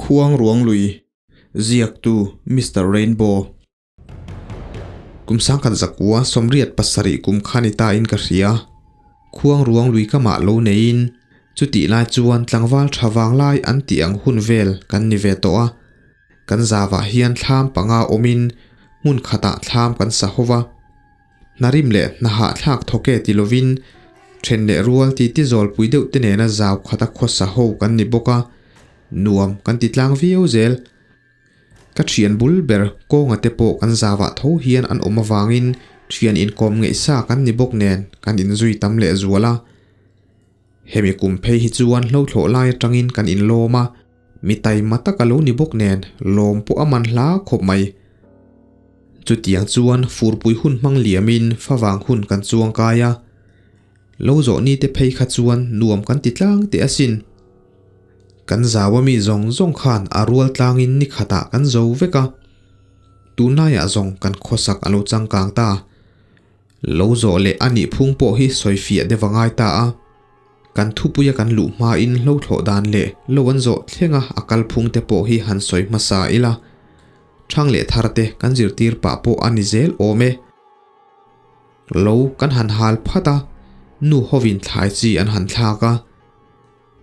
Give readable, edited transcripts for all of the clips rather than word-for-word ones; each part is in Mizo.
Khuang Ruang Lui, Ziaktu Mister Rainbow. Kum 1937 kum kha ni ta in ka hria. Khuang Ruang Lui ka mah lo neiin, chutih lai chuan tlangval tha vang lai an tih ang hun vel kan ni ve tawh a. Kan zavah hian thlam panga awmin hmun khatah thlam kan sa hova. Hnarim leh hnaha thlak thawk e ti lovin then leh rual titi zawlpui deuh te nena zau khata khawsa ho kan ni bawk a, nuam kan ti tlang viau zel. Ka thian bul ber kawnga te pawh kan zavah tho hian an awm avangin thian inkawm ngeihsa kan ni bawk nen kan inzui tam leh zual a. Hemi kum phei hi chuan hlothlawh lai atangin kan inlawm a, mi taima tak a lo ni bawk nen lawm pawh a man hla khawp mai. Chutiang chuan furpui hun hmang liamin favang hun kan chuang kai a, lo zawh ni te phei kha chuan nuam kan ti tlang teh asin. Kan zau a mi zawng zawng khan a rual tlangin ni khatah kan zo vek a, tunlaiah zawng kan khawsak a lo changkang ta. Lo zawh leh a nih phung pawh hi sawifiah deuh a ngai ta a. Kan thupuia kan luh hmain hlo thlawh dan leh lo an zawh thlenga a kal phung te pawh hi han sawi hmasa ila. Thang leh thar te kan zirtir pah pawh a ni zel awm e. Lo kan han hal phat a, nu hovin thlai chi an han thlak a.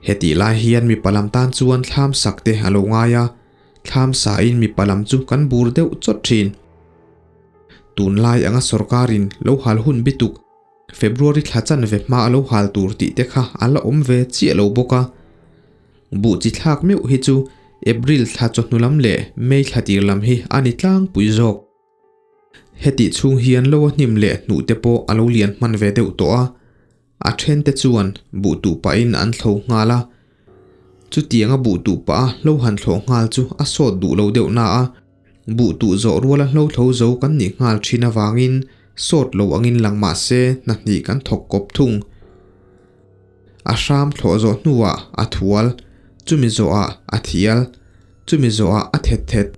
Hetih lai hian mipa lam tan chuan thlam sak te a lo ngai a, thlam sain mipa lam chu kan bur deuh chawt thin. Tunlai anga sorkarin lo hal hun bituk February thla chanve hma a lo hal tur tih te kha a la awm ve chiah lo bawk a. Buh chi thlak meuh hi chu April thla chawhnu lam leh May thla tir lam hi a ni tlangpui zawk. Hetih chhung hian lo a hnim leh hnuh te pawh a lo lian hman ve deuh tawh a. A then te chuan buh tuh pahin an thlo nghal a. Chutianga buh tuh pah a hlo han thlawh nghal chu a sawt duh lo deuh na a, buh tuh zawh ruala hlo thlo zo kan nih nghal thin avangin sawt lo angin lang mah se hna hnih kan thawk kawp thung. A hram thlawh zawh hnuah a thual, chumi zawhah a thial, chumi zawhah a thet thet.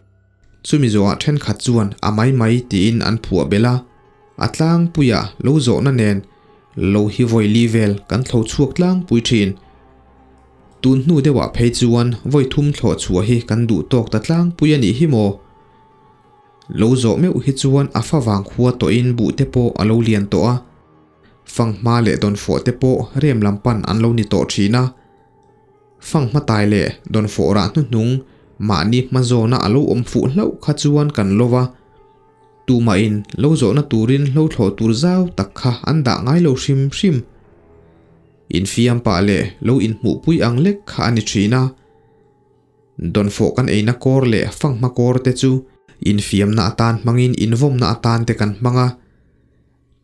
Chumi zawhah thenkhat chuan a mai mai tiin an phuah belh a, a tlangpuia lo zawhna nen lo hi vawi li vel kan thlo chhuak tlangpui thin. Tun hnu deuhah phei chuan vawi thum thlawh chhuah hi kan duh tawk ta tlangpui a nih hi maw? Lo zawh meuh hi chuan a fa vang khua tawhin buh te pawh a lo lian tawh a, fanghma leh dawnfawh te pawh rem lam pan an lo ni tawh thin a. Fanghma tai leh dawnfawh rah hnuhnung mahni hma zawna a lo awm fuh hlauh kha chuan kan lo va, tumahin lo zawhna turin hlo thlawh tur zau tak kha an dah ngai lo hrim hrim. Infiam pah leh lo inhmuhpui ang lek kha a ni thin a. Dawnfawh kan eina kawr leh fanghma kawr te chu infiamna atan hmangin invawmna atan te kan hmang a.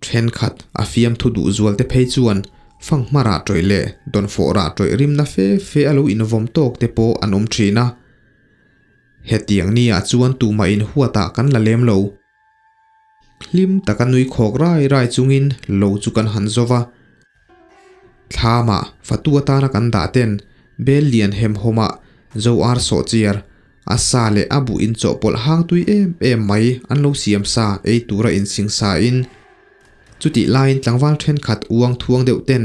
Thenkhat a fiamthu duh zual te phei chuan fanghma rah tawih leh dawnfawh rah tawih rimna fe fe a lo invawm tawk te pawh an awm thin a. Hetiang ni ah chuan tumah in huatah kan la lem lo. Hlim taka nui khawk rai rai chungin lo chu kan han zo va. Thlamah fatu atana kan dah ten bel lian hem hawmah zo ar sawh chiar a sa leh a buh inchawhpawlh hang tui em em mai an lo siam sa ei tura insing sa in chutih laiin tlangval thenkhat uang thuang deuh ten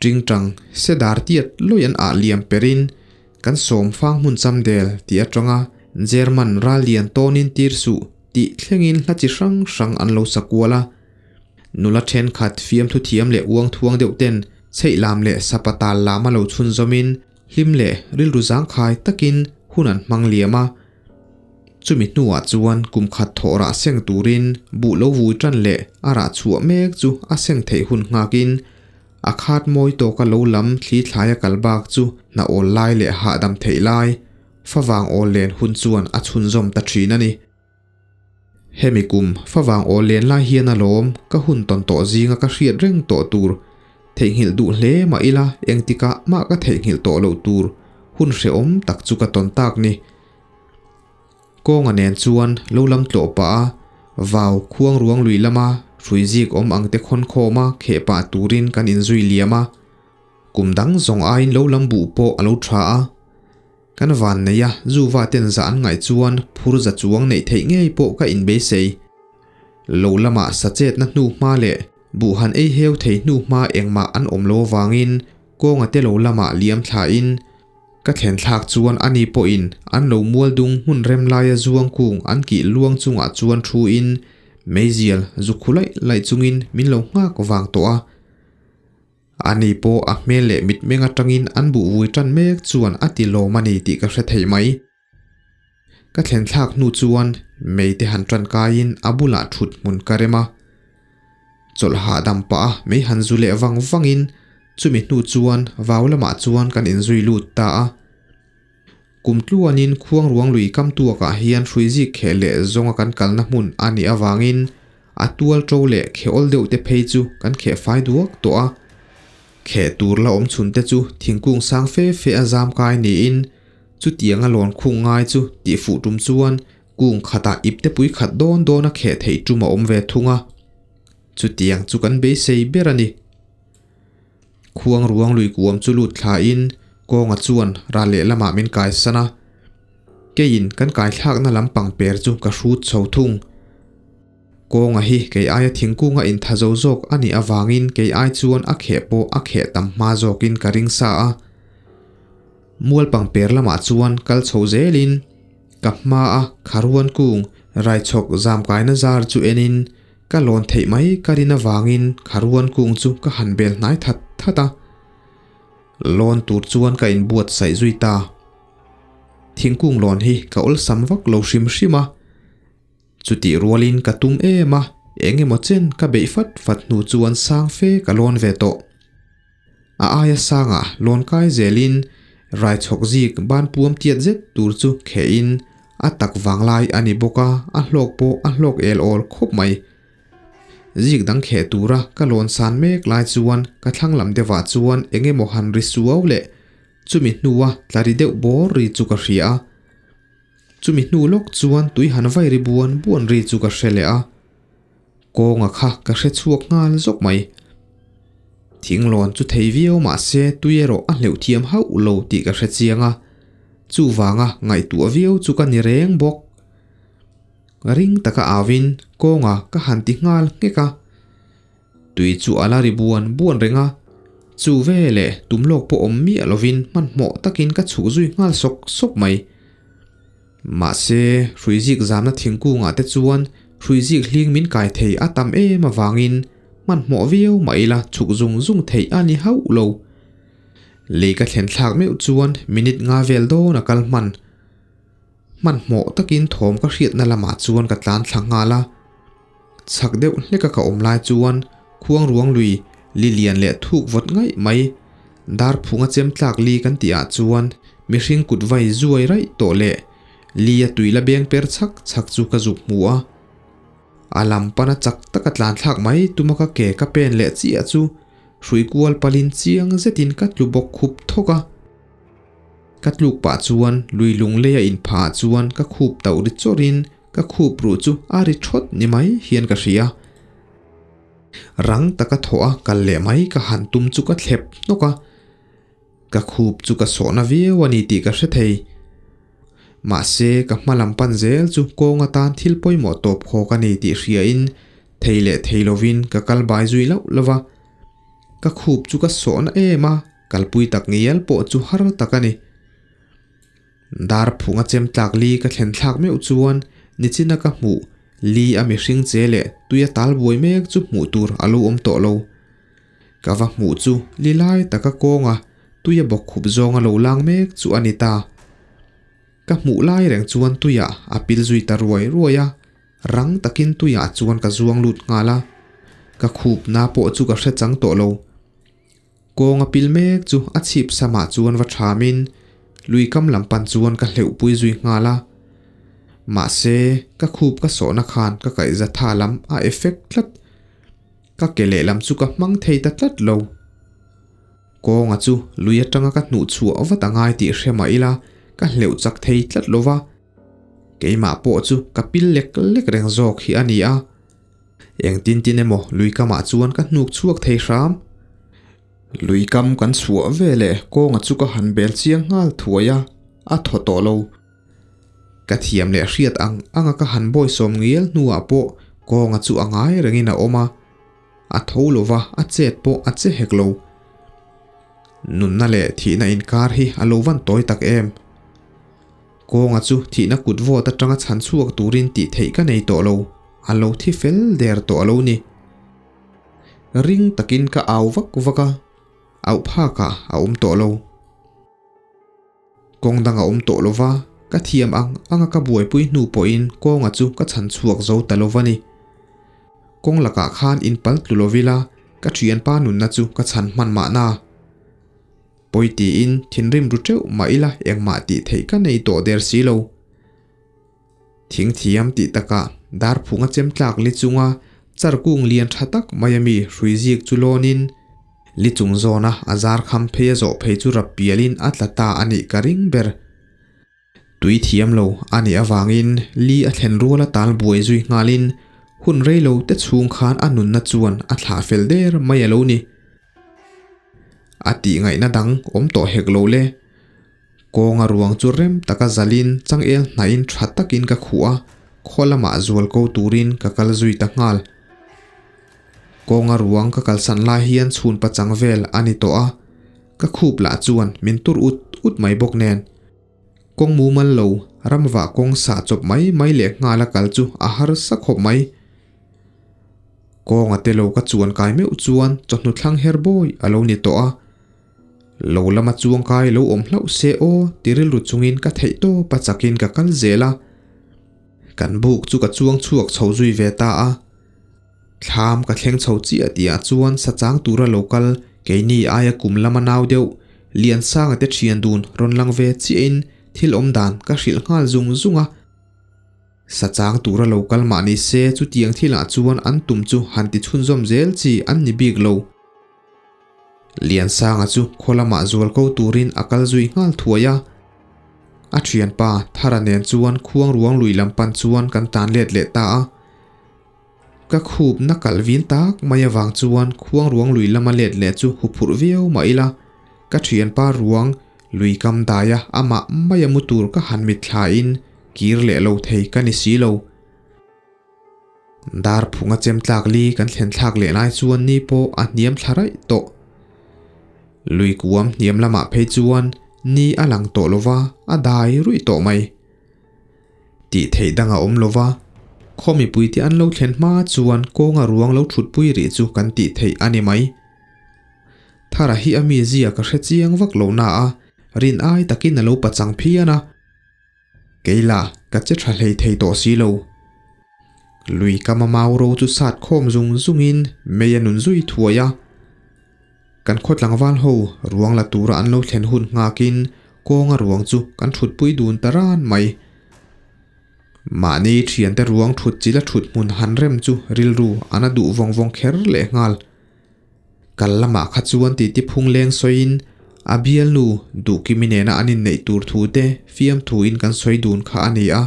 tingtang se dar tiat lawi an ah liam perin kan sawm fang hmun cham del tih atanga German ral lian tawnin tir suh tih thlengin hla chi hrang hrang an lo sa kual a. Nula thenkhat fiamthu thiam leh uang thuang deuh ten chheih lam leh sapa tal lama lo chhun zawmin hlim leh rilru zangkhai takin hun an hmang liam a. Chumi hnuah chuan kum khat thawh rah seng turin buh lo vui tan leh a rah chhuah mek chu a seng theih hun nghakin a khat mawi tawka lo lam thli thlaia kal bak chu hna awl lai leh hahdam theih lai favang awl len hun chuan a chhunzawm ta thin a ni. Hemi kum favang awl len lai hian alawm ka hun tawn tawh zinga ka hriat reng tawh tur theihnghilh duh hle mah ila engtikah mah ka theihnghilh tawh loh tur hun hrehawm tak chu ka tawn tak ni. Kawnga nen chuan lo lam tlawh pah a, vau khuang ruang lui lama hrui zik awm ang te khawn khawma kheh pah turin kan inzui liam a. Kum dang zawng aiin lo lam buh pawh a lo tha a. Kan van nei a, Zuva ten za an ngaih chuan phur za chuang neih theih ngei pawh ka inbeisei. Lo lamah sachetna hnu hma leh buh han ei heu thei hnu hma engmah an awm lo avangin kawnga te lo lamah liam thlain Ka thlen thlak chuan ani pawhin an lo mual dung hmun rem laia zuang kung an kih luang chungah chuan thu in meizial zu khu laih laih chungin min lo nghak vang tawh a. Ani pawh a hmel leh mitmeng atangin an buh vui tan mek chuan a ti lawm a ni tih ka hre thei mai. Ka thlen thlak hnu chuan mei te han tan kaiin a bulah thut hmun ka rem a. Chawlh hahdam pah a mei han zu leh vang vangin chumi hnu chuan vau lamah chuan kan inzui lut ta a. Kum tluanin khuang ruang lui kam tuakah hian hruizik kheh leh zawnga kan kalna hmun a nih avangin a tual ṭo leh kheh awl deuh te phei chu kan kheh fai duak tawh a. Kheh tur la awm chhun te chu thingkung sang fe fe a zam kai niin chutianga lawn khung ngai chu tih fuh tum chuan kung khatah ipte pui khat dawn dawn a kheh theih tum a awm ve thung a. Chutiang chu kan beisei ber a ni. Khuang ruang lui kuam chu lut thlain kawnga chuan ral lehlamah min kaisan a. Keiin kan kaithlakna lampang per chu ka hrut chho thung. Kawnga hi kei aia thingkunga intha zo zawk a nih avangin kei ai chuan a kheh pawh a kheh tam hma zawkin ka ring sa a. Mual pangper lamah chuan kal chho zelin ka hmaa kharuan kung raichhawk zamkaina zar chu enin ka lawn theih mai ka rin avangin kharuan kung chu ka han bel hnai that that a. Lawn tur chuan ka inbuatsaih zui ta. Thingkung lawn hi ka awlsam vak lo hrim hrim a. Chutih rualin ka tum em a, eng emaw chen ka beih fat fat hnu chuan sang fe ka lawn ve tawh. A aia sangah lawn kai zelin raichhawk zik ban puam tiat zet tur chu khehin a tak vang lai a ni bawk a, a hlawk pawh a hlawk el awl khawp mai. Zik dang kheh tura ka lawn san mek lai chuan ka thlang lam deuhah chuan eng emaw han ri suau leh chumi hnua tla ri deuh bawr ri chu ka hria a. Chumi hnu lawk chuan tui han vai ri buan buan ri chu ka hre leh a, kawnga kha ka hre chhuak nghal zawk mai. Thinglawn chu thei viau mah se tui erawh a hleuh thiam hauh lo tih ka hre chiang a, chuvanga ngaihtuah viau chu ka ni reng bawk. Ring taka auin kawnga ka han ti nghal nghek a. Tui chu a la ri buan buan reng a, chu veleh tum lawk pawh awm miah lovin hmanhmawh takin ka chhuk zui nghal sawk sawk mai. Mahse, hruizik zamna thingkungah te chuan hruizik hling min kai thei a tam em avangin hmanhmawh viau mah ila chhuk zung zung theih a ni hauh lo. Lei ka thlen thlak meuh chuan minute nga vel dawn a kal hman. Hmanhmawh takin thawm ka hriatna lamah chuan ka tlan thla nghal a. Chhak deuh hleka ka awm lai chuan khuang ruang lui li lian leh thuk vawt ngaih mai. Dar phunga chem tlak li kan tih ah chuan mihring kut vai zuai raih tawh leh li a tui la beng per chhak chhak chu ka zuk hmu a. A lam pana chak taka tlan thlak mai tuma ka ke ka pen leh chiah chu hrui kual palin chiang zetin ka tlu bawk khup thawk a. Ka tluk pah chuan lui lung leia inphah ah chuan ka khup tauh ri chawrhin ka khup ruh chu a ri thawt ni mai hian ka hria. Rang taka thawh a kal leh mai ka han tum chu ka thlep hnawk a, ka khup chu ka sawhna viau a ni tih ka hre thei. Mahse ka hma lam pan zel chu kawng atan thil pawimawh tawp khawk a ni tih hriain thei leh thei lovin ka kal bai zui lauh lauh va. Ka khup chu ka sawhna em a, kalpui tak ngial pawh chu har tak a ni. Dar phunga chem tlak li ka thlen thlak meuh chuan nichina ka hmuh li a mihring che leh tuia tal buai mek chu hmuh tur a lo awm tawh lo. Ka va hmuh chu li lai taka kawnga tuia bawk khup zawnga lo lang mek chu a ni ta. Ka hmuh lai reng chuan tuiah a pil zui ta ruai ruai a, rang takin tuiah chuan ka zuang lut nghal a, ka khupna pawh chu ka hre chang tawh lo. Kawng a pil mek chu a chhip samah chuan va thamin lui kam lam pan chuan ka hleuh pui zui nghal a. Mahse, ka khup ka sawhna khan ka kaihza tha lam a effect tlat. Ka ke lehlam chu ka hmang thei ta tlat lo. Kawnga chu lui atanga ka hnuh chhuah vat a ngai tih hre mah ila ka hleuh chak thei tlat lo va. Keimah pawh chu ka pil lek lek reng zawk hi a ni a. Engtin tin emaw lui kamah chuan ka hnuk chhuak thei hram. Lui kam kan chhuah veleh kawnga chu ka han bel chiang nghal thuai a, a thaw tawh lo. Ka thiam leh hriat ang anga ka han bawisawm ngial hnuah pawh kawnga chu a ngai rengin a awm a, a tho lova a chet pawh a che hek lo. Nunna leh thihna inkar hi a lo van tawi tak em. Kawnga chu thihna kut vawt atanga chhan chhuak turin tih theih ka nei tawh lo, a lo thi fel der tawh a lo ni. Ring takin ka au vak vak a, auh phakah a awm tawh lo. Kawng dang a awm tawh lo va, ka thiam ang anga ka buaipui hnu pawhin kawnga chu ka chhan chhuak zo ta lo va ni. Kawng lakah khan inpal tlu lo ila ka thianpa nunna chu ka chhan hman mahna. Pawi tiin thinrim ru teuh mah ila engmah tih theih ka nei tawh der si lo. Thing thiam tih takah dar phunga chem tlak li chunga char kung lian tha tak mai ami hrui zik chu lawnin li chung zawna a zar kham phei a zawh phei chu rap pialin a tla ta a nih ka ring ber. Tui thiam lo a nih avangin li a thlen rual a tal buai zui nghalin hun rei lo te chhung khan a nunna chuan a thlah fel der mai a lo ni. A tih ngaihna dang awm tawh hek lo le. Kawnga ruang chu rem taka zalin changel hnahin tha takin ka khuh a, khaw lamah zual ko turin ka kal zui ta nghal. Kawnga ruang ka kalsan lai hian chhun pachang vel a ni tawh a, ka khup lah chuan min tur ut ut mai bawk nen. Kawng mumal lo, ramvah kawng sah chawp mai mai leh nghala kal chu a harsa khawp mai. Kawnga te lo ka chuan kai meuh chuan chawhnu thlang her bawi a lo ni tawh a. Lo lama chuang kai lo awm hlauh se aw ti rilru chungin ka theih tawp a chakin ka kal zel a. Kan buk chu ka chuang chhuak chho zui ve ta a. Thlam ka thleng chho chiah tihah chuan sa chang tura lo kal keini aia kum lama nau deuh Liansanga te thian dun rawn lang ve chiahin thil awm dan ka hrilh nghal zung zung a. Sa chang tura lo kal mah ni se chutiang thilah chuan an tum chu han ti chhunzawm zel chi an ni bik lo. Liansanga chu khaw lamah zual ko turin a kal zui nghal thuai a. A thianpa Thara nen chuan khuang ruang lui lam pan chuan kan tan let leh ta a. Ka khupna kalh vin tak mai avang chuan khuang ruang lui lama let leh chu huphurh viau mah ila, ka thianpa ruang lui kam daia amah maia mu tur ka han mitthlain kir leh lo thei ka ni si lo. Dar phunga chem tlak li kan thlen thlak leh lai chuan ni pawh a hniam thla raih tawh. Lui kuam hniam lamah phei chuan ni a lang tawh lova a dai ruih tawh mai. Tih theih dang a awm lova, khaw mipuite an lo thlen hma chuan kawnga ruang lo thutpui rih chu kan tih theih a ni mai. Thara hi a mizia ka hre chiang vak lo na a, rin ai takin a lo pachang phian a. Kei lah ka che tha hlei thei tawh si lo. Lui kama mau ro chu sat khawm zung zungin mei a nun zui thuai a. Kan khaw tlangval ho ruang la tura an lo thlen hun nghakin kawnga ruang chu kan thutpui dun ta ran mai. Mahni thiante ruang thut chila thut hmun han rem chu rilru an a duh vawng vawng kher leh nghal. Kal lamah kha chuan titi phung leng sawiin a bialnu Duhkimi nena an inneih tur thu te fiamthuin kan sawi dun kha a ni a.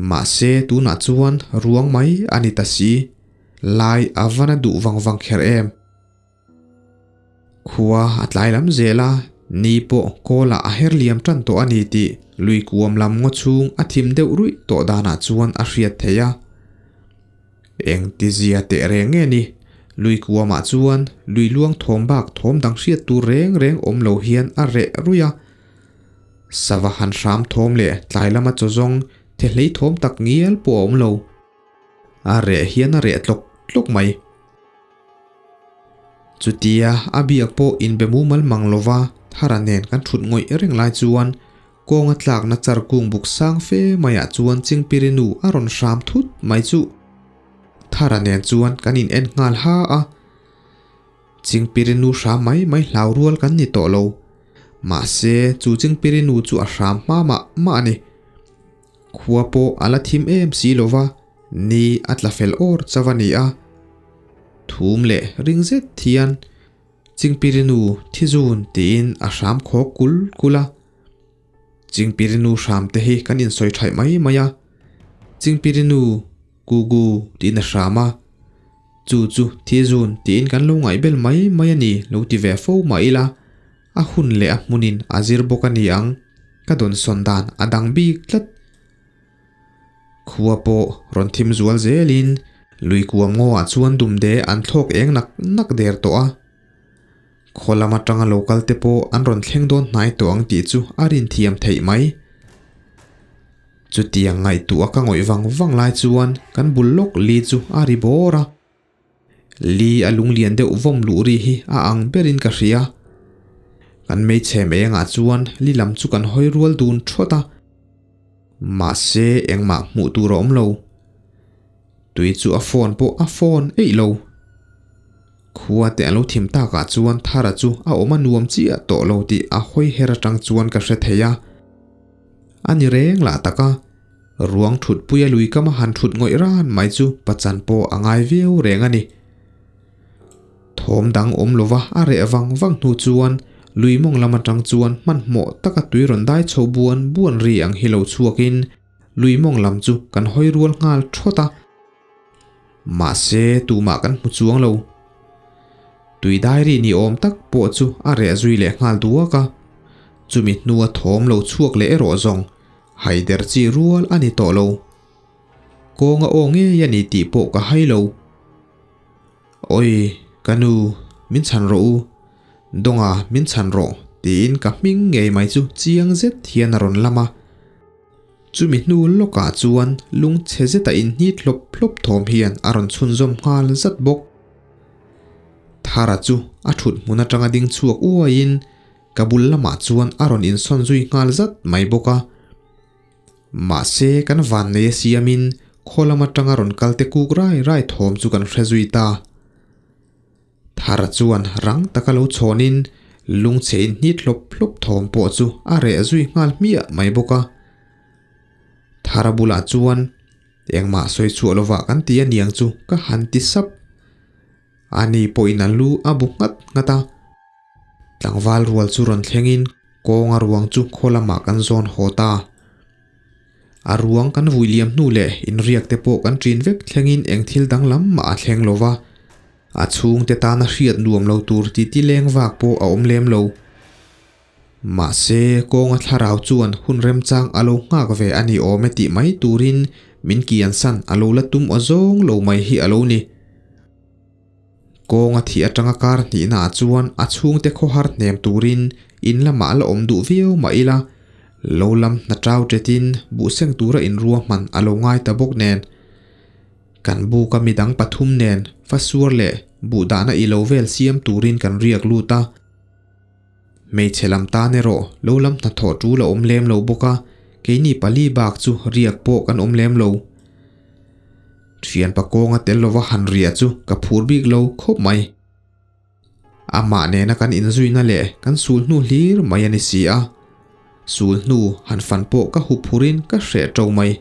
Mahse tunah chuan ruang mai a ni ta si. Lai a van a duh vang vang kher em. Khua a tlai lam zel a, ni pawh kawlah a her liam tan tawh a ni tih lui kuam lam ngaw chhung a thim deuh ruih tawh danah chuan a hriat theih a. Engtizia teh reng nge ni? Lui kuamah chuan lui luang thawm bak thawm dang hriat tur reng reng awm lo hian a reh ruih a. Sava han hram thawm leh tlai lama chaw zawng the hlei thawm tak ngial pawh a awm lo. A reh hian a reh tlawk tlawk mai. Chutia a biak pawh inbe mumal mang lova Thara nen kan thut ngawih reng lai chuan kawnga tlakna char kung buk sang fe maiah chuan Chingpiri nu a rawn hram thut mai chu. Thara nen chuan kan in en nghal ha a. Chingpiri nu hram mai mai hlau rual kan ni tawh lo. Mahse chu Chingpiri nu chu a hram hma mah mah a ni. Khua pawh a la thim em si lo va, ni a tla fel awr chauh a ni a. Thum leh ring zet hian Chingpiri nu thizun tiin a hram khawk kul kul a. Chingpiri nu hram te hi kan insawi thaih mai mai a. Chingpiri nu Gugu tiin a hram a. Chu chu thizun tiin kan lo ngaihbel mai mai a ni lo ti ve fo mah ila. A hun leh a hmunin a zir bawk a ni ang, ka dawnsawn dan a dang bik tlat. Khua pawh rawn thim zual zelin lui kuam ngawah chuan dumde an thlawk eng nak nak der tawh a. Khaw lam atanga lo kal te pawh an rawn thleng dawn hnai tawh ang tih chu a rinthiam theih mai. Chutiang ngaihtuah ka ngawih vang vang lai chuan kan bul lawk li chu a ri bawr a. Li a lunglian deuh vawm luh ri hi a ang berin ka hria. Kan hmeichhe mei engah chuan li lam chu kan hawi rual dun thawt a. Mahse engmah hmuh tur a awm lo. Tui chu a phone pawh a phone eih lo. Khua te an lo thim takah chuan Thara chu a awm a nuam chiah tawh lo tih a hawi her atang chuan ka hre thei a. A ni reng lah tak a, ruang thut puia lui kama han thut ngawih ran mai chu pachan pawh a ngai viau reng a ni. Thawm dang awm lova a reh vang vang hnu chuan lui mawng lam atang chuan hmanhmawh taka tui rawn dai chho buan buan ri ang hi lo chhuakin lui mawng lam chu kan hawi rual nghal thawt a. Mahse tumah kan hmu chuang lo. Tui diary ni awm tak pawh chu a reh zui leh nghal duak a. Chumi hnua thawm lo chhuak leh erawh zawng haider chi rual a ni tawh lo. Kawng a aw ngei a ni tih pawh ka hai lo. Awi, ka nu, min chhan rawh u. Dawnga min chhan rawh tiin ka hming ngei mai chu chiang zet hian a rawn lam a. Chumi hnu lawkah chuan lungchhe zeta inhnit hlawp hlawp thawm hian a rawn chhunzawm nghal zat bawk. Thara chu a thut hmun atanga ding chhuak uaiin ka bul lamah chuan a rawn insawn zui nghal zat mai bawk a. Mahse kan vannei a siamin khaw lam atanga rawn kal te kuk rai rai thawm chu kan hre zui ta. Thar chuan rang taka lo chhawnin lungchhe inhnit hlawp hlawp thawm pawh chu a reh zui nghal hmiah mai bawk a. Thara bulah chuan engmah sawi chhuah lovah kan ti a niang chu ka han ti sap. Ani pawhin a lu a bu nghat nghat a. Tlangval rual chu rawn thlengin kawnga ruang chu khaw lamah kan zawn haw ta. A ruang kan vui liam hnu leh inriak te pawh kan ṭin vek thlengin eng thil danglam mah a thleng lo va. A chhungte tana hriat nuam lo tur titi leng vak pawh a awm lem lo. Mahse, kawnga thlarau chuan hun remchang a lo nghak ve a ni awm e tih mai turin min kiansan a lo la tum aw zawng lo mai hi a lo ni. Kawnga thih atanga kar hnihnaah chuan a chhungte khawhar hnem turin in lamah la awm duh viau mah ila, lo lam hna tau tetin buhseng tura inruahman a lo ngai ta bawk nen. Kan buka midang pathum nen fasuar leh buhdahna i lo vel siam turin kan riak lut a. Hmeichhe lam tan erawh lo lam hnathawh tul a awm lem lo bawk a, keini pali bak chu riak pawh kan awm lem lo. Thianpa kawnga tel lova han riah chu ka phur bik lo khawp mai. Amah nena kan inzuina leh kan sul hnu hlir mai a ni si a, sul hnu han fan pawh ka hup phurin ka hreh to mai.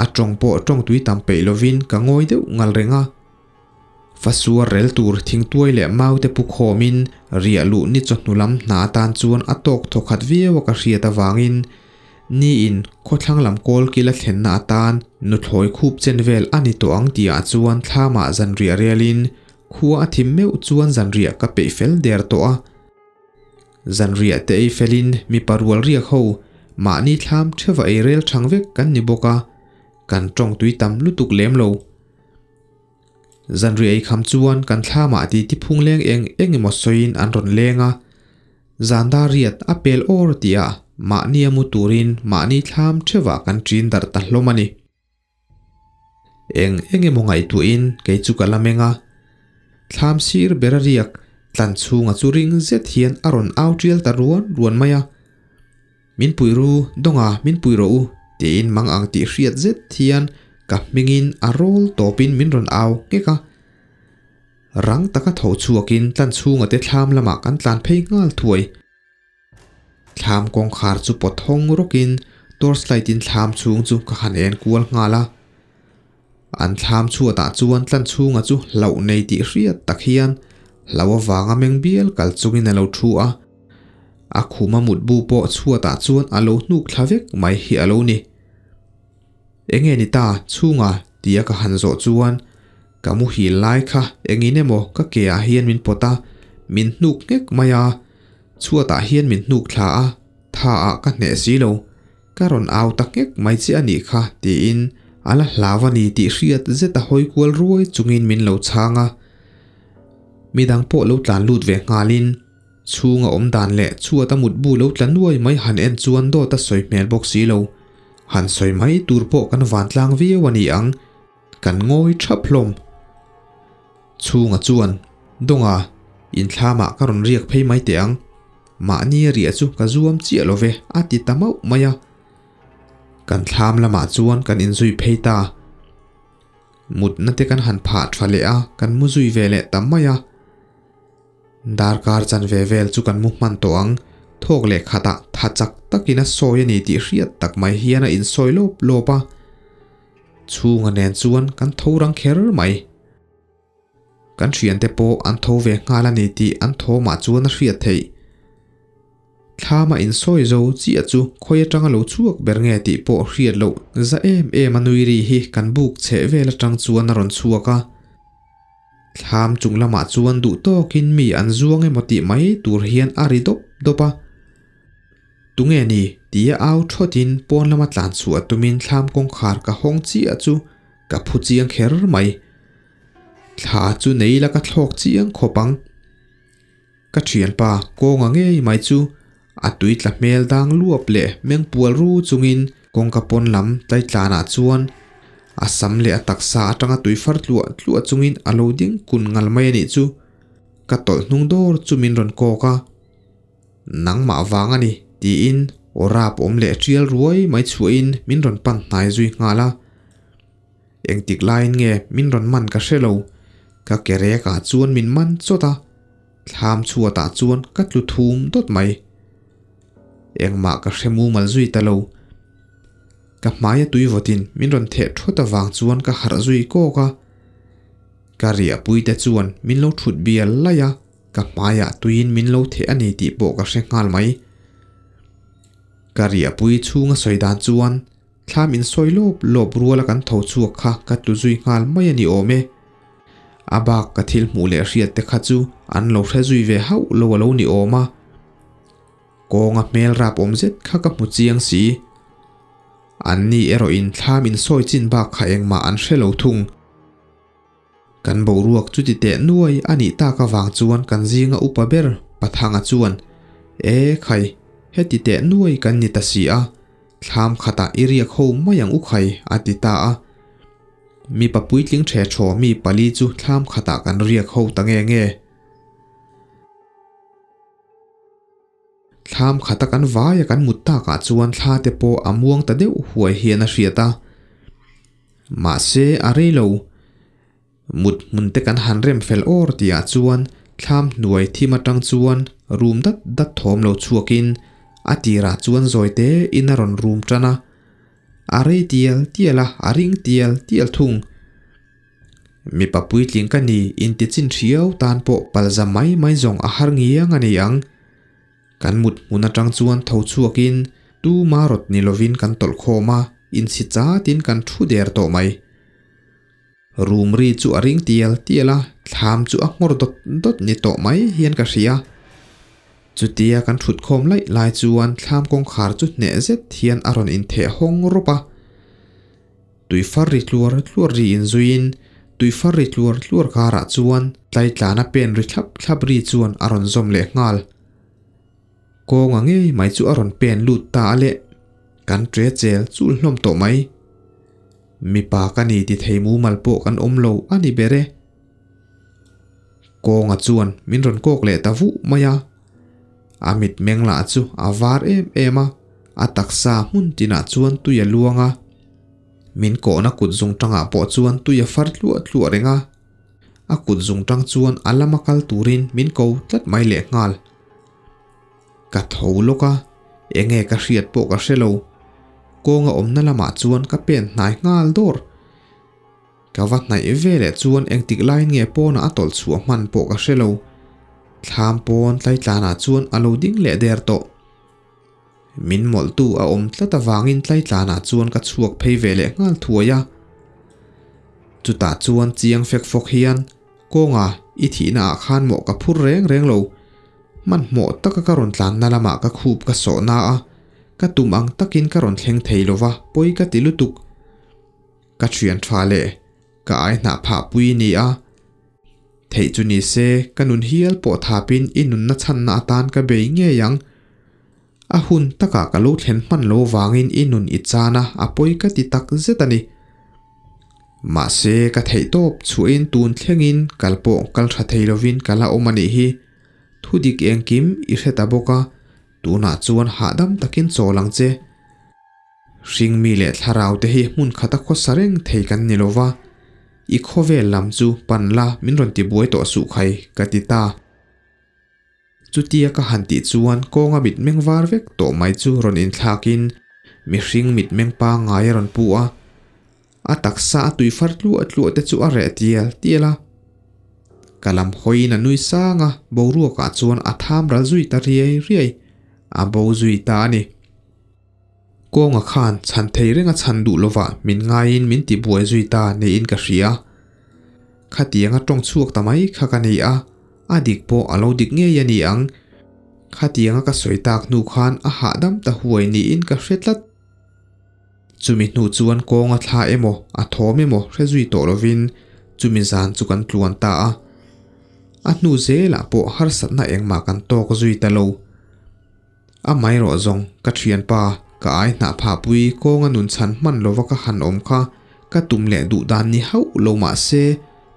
A tawng pawh tawng tui tam peih lovin ka ngawi deuh ngal reng a. Fasuar rel tur thingtuai leh mau te pu khawmin riah luh ni chawhnu lam hna atan chuan a tawk thawkhat viau a ka hriat avangin Niin khawthlang lam kawl kila thlenna atan nuthlawi khup chen vel a ni tawh ang tihah chuan thlamah zanriah rialin khua a thim meuh chuan zanriah ka peih fel der tawh a. Zanriah te ei felin mipa rual riak ho mahni thlam theuva ei rel chang vek kan ni bawk a, kan tawng tui tam lutuk lem lo. Zanriah ei kham chuan kan thlamah titi phung leng eng eng emaw sawiin an rawn leng a. Zan dar riat a pel awr tihah mahni a mu turin mahni thlam theuhah kan ṭin darh ta hlawm a ni. Eng eng emaw ngaihtuahin kei chu ka la meng a. Thlam sir ber a riak tlan chhunga chu ring zet hian a rawn au ṭial ta ruan ruan mai a. Min pui ru, dawnga min pui rawh u, tiin mang ang tih hriat zet hian ka hmingin a rawl tawpin min rawn au nghek a. Rang taka tho chhuakin tlan chhunga te thlam lamah kan tlan phei nghal thuai. Thlam kawngkhar chu pawt hawng rawkin torchlight in thlam chhung chu ka han en kual nghal a. An thlam chhuatah chuan tlan chhunga chu hlauh nei tih hriat tak hian hlau avanga meng bial kal chungin a lo thu a. A khuma mutbu pawh chhuatah chuan a lo hnuk thla vek mai hi a lo ni. Enge ni ta chhunga tia ka han zawh chuan ka muhil lai kha engin emaw ka ke ah hian min pawt a, min hnuk nghek mai a, chhuatah hian min hnuk thla a, tha ah ka hneh si lo, ka rawn au ta nghek mai che a nih kha tiin a la hlau a ni tih hriat zet a hawi kual ruai chungin min lo chhang a. Midang pawh lo tlan lut ve nghalin chhunga awm dan leh chhuata mutbu lo tla nuai mai han en chuan dawt a sawi hmel bawk si lo. Han sawi mai tur pawh kan vantlang viau a ni ang. Kan ngawi thap hlawm. Chhunga chuan, Dawnga, inthlamah ka rawn riak phei mai teh ang. Mahni a riah chu ka zuam chiah lo ve, a ti ta mauh mai a. Kan thlam lamah chuan kan inzui phei ta. Mutna te kan han phah tha leh a, kan mu zui ve leh ta mai a. Darkar chanve vel chu kan mu hman tawh ang, thawk leh khatah tha chak takin a sawi a ni tih hriat tak mai hian a insawi lawp lawp a. Chhunga nen chuan kan tho rang kher mai. Kan thiante pawh an tho ve nghal a ni tih an thawmah chuan a hriat theih. Thlama insawi zo chiah chu khawi atanga lo chhuak ber nge tih pawh hriat loh za em em a nui ri hi kan buk chheh vel atang chuan a rawn chhuak a. Thlam chung lamah chuan duh tawkin mi an zuang emaw tih mai tur hian a ri dawp dawp a. Tunge ni? tia au thawtin pawn lama tlan chhuah tumin thlam kawngkhar ka hawng chiah chu ka phu chiang kher mai. Thla chu nei la ka thlawk chiang khawp ang. Ka thianpa kawnga ngei mai chu a tui tla hmel dang luap leh meng pual ru chungin kawngka pawn lam tlaitlanah chuan a sam leh a taksa atanga tui far tluah tluah chungin a lo ding kun ngal mai a nih chu. Ka tawlh hnung dawr chu min rawn kawk a. Nangmah vang a ni, tiin aw rap awm leh tial ruai mai chhuahin min rawn pan hnai zui nghal a. Engtik laiin nge min rawn man ka hre lo, ka ke rekah chuan min man chawt a, thlam chhuatah chuan ka tlu thum dawt mai. Engmah ka hre mumal zui ta lo. Ka hmaia tui vawtin min rawn theh thawt avang chuan ka harh zui kawk a. Ka riahpuite chuan min lo thut bial laih a. Ka hmaiah tuiin min lo theh a ni tih pawh ka hre nghal mai. Ka riahpui chhunga sawi dan chuan thlam insawi lawp lawp ruala kan tho chhuak kha ka tlu zui nghal mai a ni awm e. A bak ka thil hmuh leh hriat te kha chu an lo hre zui ve hauh lo a lo ni awm a. Kawnga hmel rap awm zet kha ka hmu chiang si. An ni erawhin thlam insawi chin bak kha engmah an hre lo thung. Kan boruak chuti teh nuai a nih tak avang chuan kan zinga upa ber Pathanga chuan, E khai, heti teh nuai kan ni ta si a, thlam khatah i riak ho mai ang u khai, a ti ta a. Mipa puitling ṭhe ṭhaw mi pali chu thlam khatah kan riak ho ta nge nge. Thlam khata kan vaia kan mut takah chuan thla te pawh a muang ta deuh huai hian a hriat a. Mahse, a rei lo. Mut hmun te kan han rem fel awr tihah chuan thlam hnuai thim atang chuan rum dat dat thawm lo chhuakin a tirah chuan zawi te in a rawn rum tan a. A rei tial tial a, a ring tial tial thung. Mipa puitling ka ni inti chin thiau tan pawh palza mai mai zawng a har ngiang a ni ang. Kan mut hmun atang chuan tho chhuakin tuma rawt ni lovin kan tawlh khawm a, inchhi chatin kan thu der tawh mai. Room ri chu a ring tial tial a, thlam chu a nghawr dawt dawt ni tawh mai hian ka hria. Chutia kan thut khawm laih lai chuan thlam kawngkhar chu hneh zet hian a rawn intheh hawng rawp a. Tui far ri tluar tluar ri inzuiin tui far ri tluar tluar karah chuan tlaitlana pen ri thlap thlap ri chuan a rawn zawm leh nghal. Kawnga ngei mai chu a rawn pen lut ta a leh kan ṭe chel chul hlawm tawh mai. Mipa ka ni ti thei mumal pawh kan awm lo a ni ber e. Kawnga chuan min rawn kawk leh ta vuh mai a. A mitmeng lah chu a var em em a, a taksa hmun tinah chuan tui a luang a. Min kawhna kut zung tangah pawh chuan tui a far tluah tluah reng a, a kut zung tang chuan a lama kal turin min ko tlat mai lehnghal. Ka tho lawk a, enge ka hriat pawh ka hre lo. Kawnga awmna lamah chuan ka pen hnai nghal dawr. Ka va hnaih ve leh chuan engtik laiin nge pawnah a tawlh chhuah hman pawh ka hre lo. Thlam pawn tlaitlanah chuan a lo ding leh der tawh. Min mawlhtu a awm tlat avangin tlaitlanah chuan ka chhuak phei ve leh nghal thuai a. Chutah chuan chiang fek fawk hian, Kawnga, i thihna ah khan mawh ka phur reng reng lo. Hmanhmawh taka ka rawn tlanna lamah ka khup ka sawhna a, ka tum ang takin ka rawn thleng thei lova, pawi ka ti lutuk. Ka thian tha leh ka ai hnah phah pui ni a. Theih chu ni se, ka nun hial pawh thapin i nunna chhanna atan ka bei ngei ang. A hun takah ka lo thlen hman lo vangin i nun i chan a, a pawi ka ti tak zet a ni. Mahse, ka theih tawp chhuahin tun thlengin kal pawh kal tha thei lovin ka la awm a nih hi. Thu dik engkim i hre ta bawk a, tunah chuan hahdam takin chawl ang che. Hringmi leh thlarau te hi hmun khata khawsa reng thei kan ni lova, i khawvel lam chu pan la min rawn ti buai tawh suh khai ka ti ta. Chutia ka han tih chuan kawnga mitmeng var vek tawh mai chu rawn inthlakin mihring mitmeng pangngai a rawn pu a, a taksa a tui far tluah tluah te chu a reh tial tial a. Ka lam hawiin a nui sang a, boruakah chuan a tham ral zui ta riai riai, a bo zui ta a ni. Kawnga khan chhan thei renga chhan duh lovah min ngaiin min ti buai zui ta niin ka hria. Khatianga tawng chhuak ta mai kha ka nei a, a dik pawh a lo dik ngei a ni ang. Khatianga ka sawi tak hnu khan a hahdam ta huai niin ka hre tlat. Chumi hnu chuan kawnga thla emaw a thawm emaw hre zui tawh lovin chumi zan chu kan tluan ta a. A hnu zelah pawh harsatna engmah kan tawk zui ta lo. A mai rawh zawng, ka thianpa, ka ai hnah phahpui kawnga nun chhan hman lova ka han awm kha ka tum leh duh dan ni hauh lo mah se,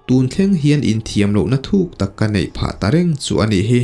tun thleng hian inthiam lohna thuk tak ka neih phah ta reng chu a nih hi.